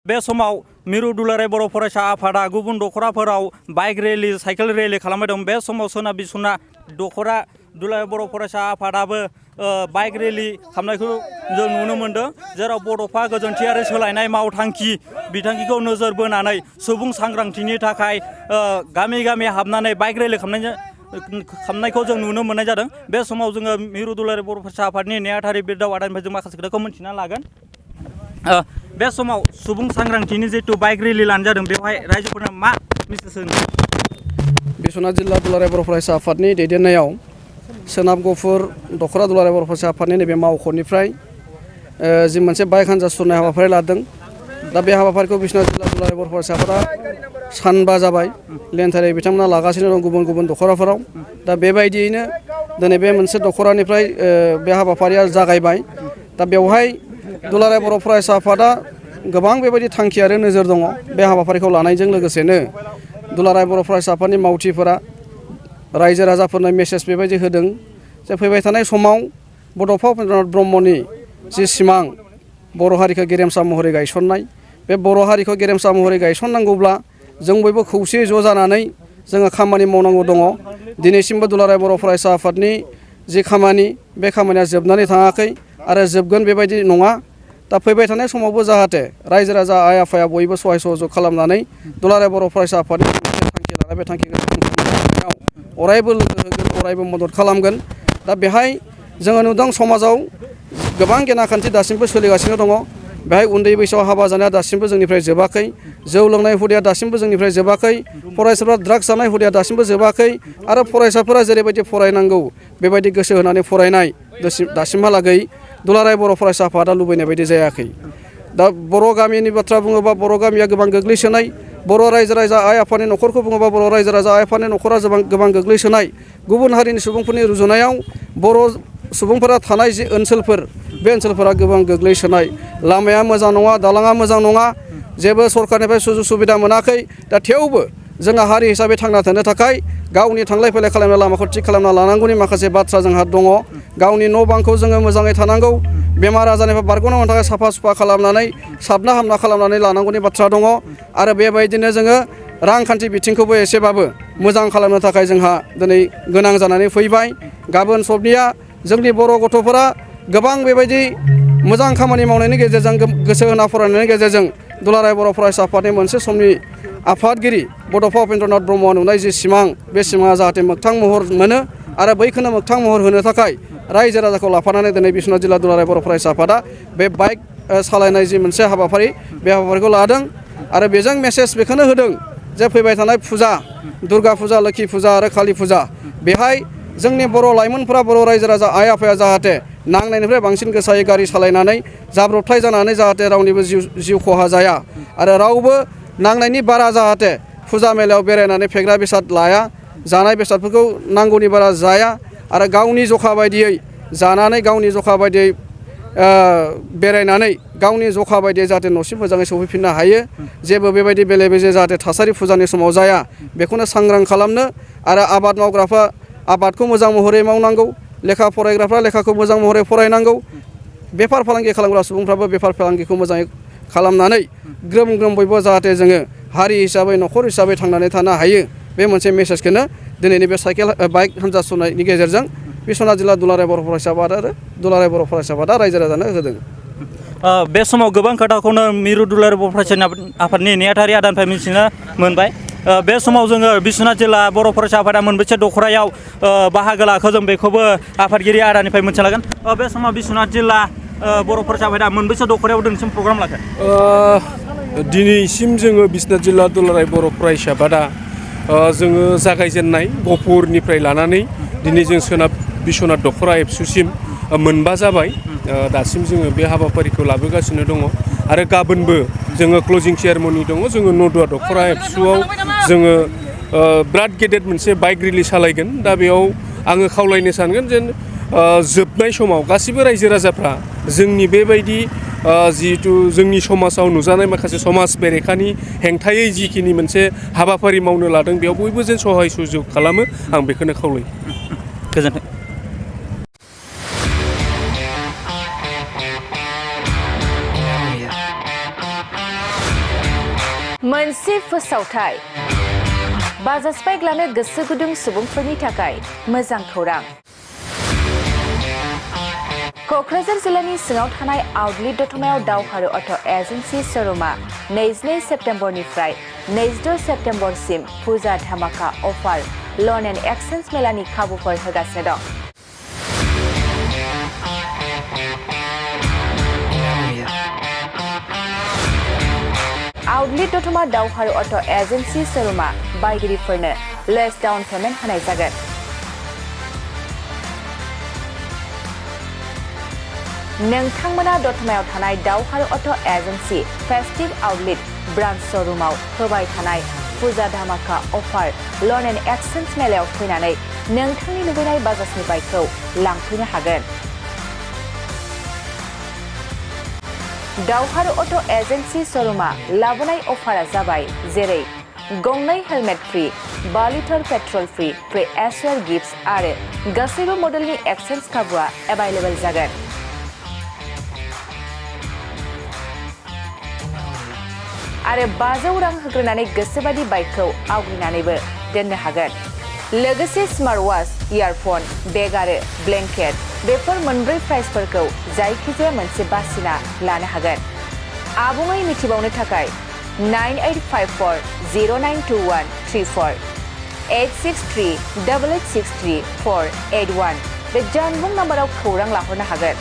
बे समाव मिरु दुलाराय बर' फरायसा आफादा गुबुन दख'राफोराव बाइक रेलि साइकेल रेलि खालामबाय दं। बे समाव सोनाब बिसना दख'रा दुलाराय बर' फरायसा आफादाबो बाइक रेलि खालामनायखौ जों नुनो मोन्दों, जेराव बड'फा गोजोनथि आरो सोलायनाय मावथांखि बिथांखिखौ नोजोर बोनानै सुबुं सांग्रांथिनि थाखाय गामि गामि हाबनानै बाइक रेलि खालामनायखौ जों नुनो मोननाय जादों। बे समाव जोङो मिरु दुलाराय बर' फरायसा आफादनि नेहाथारि बिरदाव आदानिफ्राय जों माखासे खोथाखौ मिन्थिना लागोन। बे समाव सुबुं सांग्रांथिनि जितु बाइक रेलि लानाय जादों, बेवहाय रायजोफोरनो मा मेसेज होनो? बिश्वनाथ जिल्ला दुलाराय बर' फरायसा आफादनि दैदेननायाव सोनाब गफुर दख'रा दुलाराय बर' फरायसा आफादनि नैबे मावख'निफ्राय जि मोनसे बाइक हान्जा सुरनाय हाबाफारि लादों। दा बे हाबाफारिखौ बिश्वनाथ जिल्ला दुलाराय बर' फरायसा आफादा सानबा जाबाय लेन्थारै बिथांमोना लागासिनो दं गुबुन गुबुन दख'राफोराव। दा बेबायदियैनो दिनै बे मोनसे दख'रानिफ्राय बे हाबाफारिया जागायबाय। दा बेवहाय दुलाराय बर' फरायसा आफादा गोबां बेबायदि थांखि आरो नोजोर दङ। बे हाबाफारिखौ लानायजों लोगोसेनो दुलाराय बर' फरायसा आफादनि मावथिफोरा रायजो राजाफोरनो मेसेज बेबायदि होदों जे फैबाय थानाय समाव बड'फा उपेन्द्रनाथ ब्रह्मनि जि सिमां बर' हारिखौ गेरेमसा महरै गायसननाय, बे बर' हारिखौ गेरेमसा महरै गायसननांगौब्ला जों बयबो खौसेयै ज' जानानै जोङो खामानि मावनांगौ दङ। दिनैसिमबो दुलाराय बर' फरायसा आफादनि जि खामानि, बे खामानिया जोबनानै थाङाखै आरो जोबगोन बेबायदि नङा। दा फैबाय थानाय समावबो जाहाथे रायजो राजा आइ आफाया बयबो सहाय सहयोग खालामनानै दुलाराय बर' फरायसा आफादनि थांखि लानाय बे थांखिखौ अरायबो लोगो होगोन, अरायबो मदद खालामगोन। दा बेहाय जोङो नुदों समाजाव गोबां गेनाखान्थि दासिमबो सोलिगासिनो दङ। बेहाय उन्दै बैसोआव हाबा जानाया दासिमबो जोंनिफ्राय जोबाखै, जौ लोंनाय हुदाया दासिमबो जोंनिफ्राय जोबाखै, फरायसाफ्रा ड्राग्स जानाय हुदाया दासिमबो जोबाखै आरो फरायसाफोरा जेरैबायदि फरायनांगौ बेबायदि गोसो होनानै फरायनाय दासिमहालागै दुलाराय बर' फरायसा आफादा लुबैनाय बायदि जायाखै। दा बर' गामिनि बाथ्रा बुङोबा बर' गामिया गोबां गोग्लैसोनाय, बर' रायजो राजा आइ आफानि न'खरखौ बुङोबा बर' रायजो राजा आइ आफानि न'खरा गोबां गोग्लैसोनाय। गुबुन हारिनि सुबुंफोरनि रुजुनायाव बर' सुबुंफोरा थानाय जि ओनसोलफोर, बे ओनसोलफोरा गोबां गोग्लैसोनाय। लामाया मोजां नङा, दालाङा मोजां नङा, जेबो सरकारनिफ्राय सुजुग सुबिदा मोनाखै। दा थेवबो जोंहा हारि हिसाबै थांना थानो थाखाय गावनि थांलाय फैलाय खालामनाय लामाखौ थिग खालामना लानांगौनि माखासे बाथ्रा जोंहा दङ। गावनि न' बांखौ जोङो मोजाङै थानांगौ, बेमार आजारनिफ्राय बारग'नांगौनि थाखाय साफा सुफा खालामनानै साबना हामना खालामनानै लानांगौनि बाथ्रा दङ। आरो बेबायदिनो जोङो रांखान्थि बिथिंखौबो एसेबाबो मोजां खालामनो थाखाय जोंहा दिनै गोनां जानानै फैबाय। गाबोन सबनिया जोंनि बर' गथ'फोरा गोबां बेबायदि मोजां खामानि मावनायनि गेजेरजों गोसो होना फरायनायनि गेजेरजों दुलाराय बर' फरायसा आफादनि मोनसे समनि आफादगिरि बड'फा उपेन्द्रनाथ ब्रह्मआ नुनाय जि सिमां, बे सिमाङा जाहाथे मोगथां महर मोनो आरो बैखौनो मोगथां महर होनो थाखाय रायजो राजाखौ लाफानानै दिनै बिश्वनाथ जिल्ला दुलाराय बर' फरायसा आफादा बे बाइक सालायनाय जि मोनसे हाबाफारि, बे हाबाफारिखौ लादों। आरो बेजों मेसेज बेखौनो होदों जे फैबाय थानाय फुजा, दुर्गा फुजा, लोखि फुजा आरो कालि फुजा, बेहाय जोंनि बर' लाइमोनफोरा, बर' रायजो राजा आइ आफाया जाहाथे नांनायनिफ्राय बांसिन गोसायै गारि सालायनानै जाब्रबथाय जानानै जाहाथे रावनिबो जिउ खहा जाया आरो रावबो नांनायनि बारा जाहाथे फुजा मेलायाव बेरायनानै फेग्रा बेसाद लाया, जानाय बेसादफोरखौ नांगौनि बारा जाया आरो गावनि जखा बायदियै जानानै गावनि जखा बायदियै बेरायनानै गावनि जखा बायदियै जाहाथे न'सिम मोजाङै सफैफिननो हायो। जेबो बेबायदि बेले बेजे जाहाथे थासारि फुजानि समाव जाया, बेखौनो सांग्रां खालामनो आरो आबाद मावग्राफ्रा आबादखौ मोजां महरै मावनांगौ, लेखा फरायग्राफ्रा लेखाखौ मोजां महरै फरायनांगौ, बेफार फालांगि खालामग्रा सुबुंफ्राबो बेफार फालांगिखौ मोजाङै खालामनानै ग्रोम ग्रोम बयबो जाहाथे जोङो हारि हिसाबै न'खर हिसाबै थांनानै थानो हायो, बे मोनसे मेसेजखौनो दिनैनि बे बाइक हान्जा सुरनायनि गेजेरजों बिश्वनाथ जिल्ला दुलाराय बर' फरायसा आफाद आरो दुलाराय बर' फरायसा आफादा रायजो राजानो होदों। बे समाव गोबां खोथाखौनो मिरु दुलाराय बर' फरायसा आफादनि नेहाथारि आदानिफ्राय मिथिनो मोनबाय। बे समाव जोङो बिश्वनाथ जिल्ला बर' फरायसा आफादा मोनबेसे दख'रायाव बाहागो लाखो जों बेखौबो आफादगिरि आदानिफ्राय मिथिनो लागोन। बे समाव बिश्वनाथ जिल्ला बर' फरायसा आफादा मोनबेसे दख'रायाव दिनैसिम प्रग्राम लाखो? दिनैसिम जोङो बिश्वनाथ जिल्ला दुलाराय बर' फरायसा आफादा जोङो जागायजेननाय गहपुरनिफ्राय लानानै दिनै जों सोनाब बिश्वनाथ दख'र एबसुसिम मोनबा जाबाय। दासिम जोङो बे हाबाफारिखौ लाबोगासिनो दङ आरो गाबोनबो जोङो क्लजिं सेरेमनि दङ। जोङो नदुवा दख'र एबसुआव जोङो बिराद गेदेर मोनसे बाइक रेलि सालायगोन। दा बेयाव आङो खावलायनो सानगोन जेन जोबनाय समाव गासिबो रायजो राजाफ्रा जोंनि बेबायदि जिहेथु जोंनि समाजाव नुजानाय माखासे समाज बेरेखानि हेंथायै जिखिनि मोनसे हाबाफारि मावनो लादों, बेयाव बयबो जेन सहाय सुजुग खालामो, आं बेखौनो खावलायो। गोजोन्थों। मोनसे फोसावथाय बाजाज बाइक लानो गोसो गुदुं सुबुंफोरनि थाखाय मोजां खौरां। क'क्राझार जिल्लानि सिङाव थानाय आउटलेट दतमायाव दावहारु अट' एजेन्सि श'रुमा 22 सेप्तेम्बरनिफ्राय 22 सेप्तेम्बरसिम फुजा धामाका अफार लन एन्ड एक्सचेन्ज मेलानि खाबुफोर होगासिनो दं। आउटलेट दतमा दावहारु अट' एजेन्सि श'रुमा बायगिरिफोरनो लेस डाउन पेमेन्ट होनाय जागोन। नोंथांमोना दतमायाव थानाय Dawharu auto' agency festive outlet branch श'रुमाव होबाय थानाय फुजा धामाका अफार लन एन्ड एक्सचेन्ज मेलायाव फैनानै नोंथांनि लुबैनाय बाजाजनि बाइकखौ लांफैनो हागोन। दावहारु अट' एजेन्सि श'रुमा लाबोनाय अफारा जाबाय जेरै गंनै helmet free, 5 litre petrol free, pre assured gifts आरो गासैबो मडेलनि एक्सचेन्ज खाबुआ एभाइलेबल जागोन। आरो 500 रां होग्रोनानै गोसोबादि बाइकखौ आवग्रिनानैबो दोननो हागोन। लोगोसे स्मार्ट वाच, इयारफन, बेग आरो ब्लेंकेट बेफोर मोनब्रै प्राइसफोरखौ जायखिजाया मोनसे बासिना लानो हागोन। आबुङै मिथिबावनो थाखाय 9854092134 8638863 481 बे जानबुं नाम्बाराव खौरां लाहरनो हागोन।